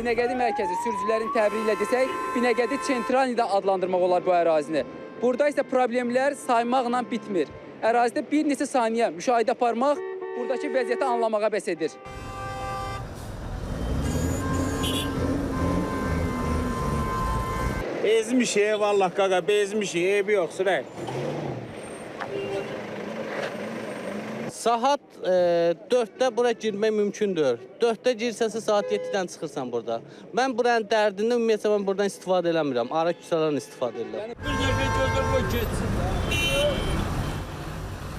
Binəqədi mərkəzi sürücülərin təbiri ilə desək, Binəqədi Çentralni də adlandırmaq olar bu ərazini. Burada isə problemlər saymaqla bitmir. Ərazidə bir neçə saniyə müşahidə aparmaq buradakı vəziyyəti anlamağa bəs edir. Bezmişik, vallah qaqa, bezmişik, eybi yox, sürək. Saat 4-də bura girmək mümkündür. 4-də girsənsə saat 7-dən çıxırsan burada. Mən buranın dərdində ümumiyyətlə mən buradan istifadə eləmirəm. Ara küçələrdən istifadə edirəm. Bir dəqiqə gözlə, qoy getsin.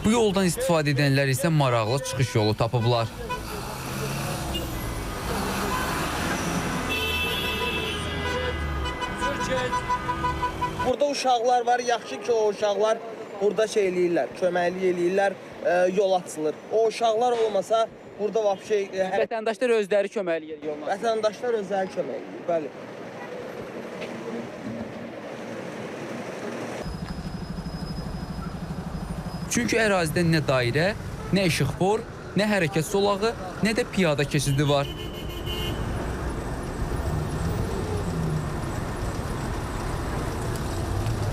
Bu yoldan istifadə edənlər isə maraqlı çıxış yolu tapıblar. Burada uşaqlar var, yaxşı ki o uşaqlar burada şey eləyirlər, köməklik eləyirlər, yol açılır. O uşaqlar olmasa burada vəbşe Vətəndaşlar özləri köməklik eləyir yoluna. Vətəndaşlar özləri kömək eləyir, bəli. Çünki ərazidə nə dairə, nə işıqfor, nə hərəkət zolağı, nə də piyada keçidi var.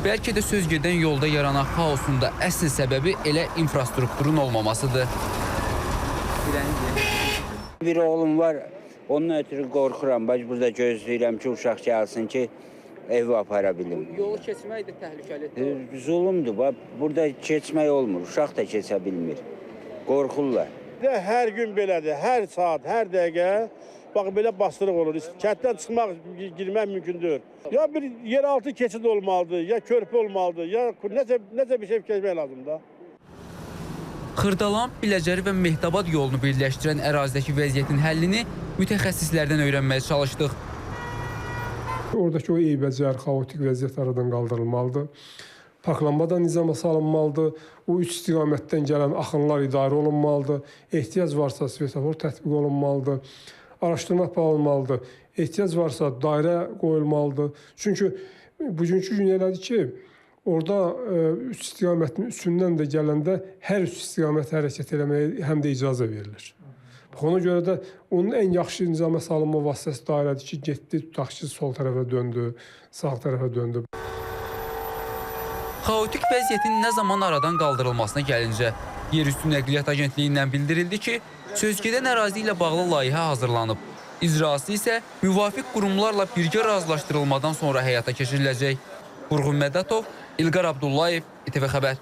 Bəlkə də söz gedən yolda yaranan xaosun da əsl səbəbi elə infrastrukturun olmamasıdır. Bir oğlum var, ondan ötürü qorxuram. Bax, burada gözləyirəm ki, uşaq gəlsin ki, evə apara bilim. Yolu keçmək də təhlükəlidir. Zulümdür, bax, burada keçmək olmur, uşaq da keçə bilmir. Qorxurlar. Hər gün belədir, hər saat, hər dəqiqə bax belə bastırıq olur. Kənddən çıxmaq, girmək mümkün deyil. Ya bir yeraltı keçid olmalıdır, ya körpü olmalıdır, ya nəsə bir şey keçmək lazımdır da. Xırdalan, Biləcəri və Mehtabad yolunu birləşdirən ərazidəki vəziyyətin həllini mütəxəssislərdən öyrənməyə çalışdıq. Oradakı o eybəcər, xaotik vəziyyət aradan qaldırılmalıdır. Parklanma da nizama salınmalıdır. O üç istiqamətdən gələn axınlar idarə olunmalıdır. Ehtiyac varsa svetofor tətbiq olunmalıdır. Araşdırma aparılmalıdır. Ehtiyac varsa dairə qoyulmalıdır. Çünki bugünkü gün elədir ki, orada üç istiqamətin üçündən də gələndə hər üç istiqamət hərəkət eləməyə həm də icazə verilir. Bax, ona görə də onun ən yaxşı nizama salınma vasitəsi dairədir ki, getdi, tutaq ki, sol tərəfə döndü, sağ tərəfə döndü. Xaotik vəziyyətin nə zaman aradan qaldırılmasına gəlincə, Yerüstü Nəqliyyat Agentliyindən bildirildi ki, sözgedən ərazi ilə bağlı layihə hazırlanıb. İcrası isə müvafiq qurumlarla birgə razılaşdırılmadan sonra həyata keçiriləcək. Vurğun Mədətov, İlqar Abdullayev, İTV Xəbər.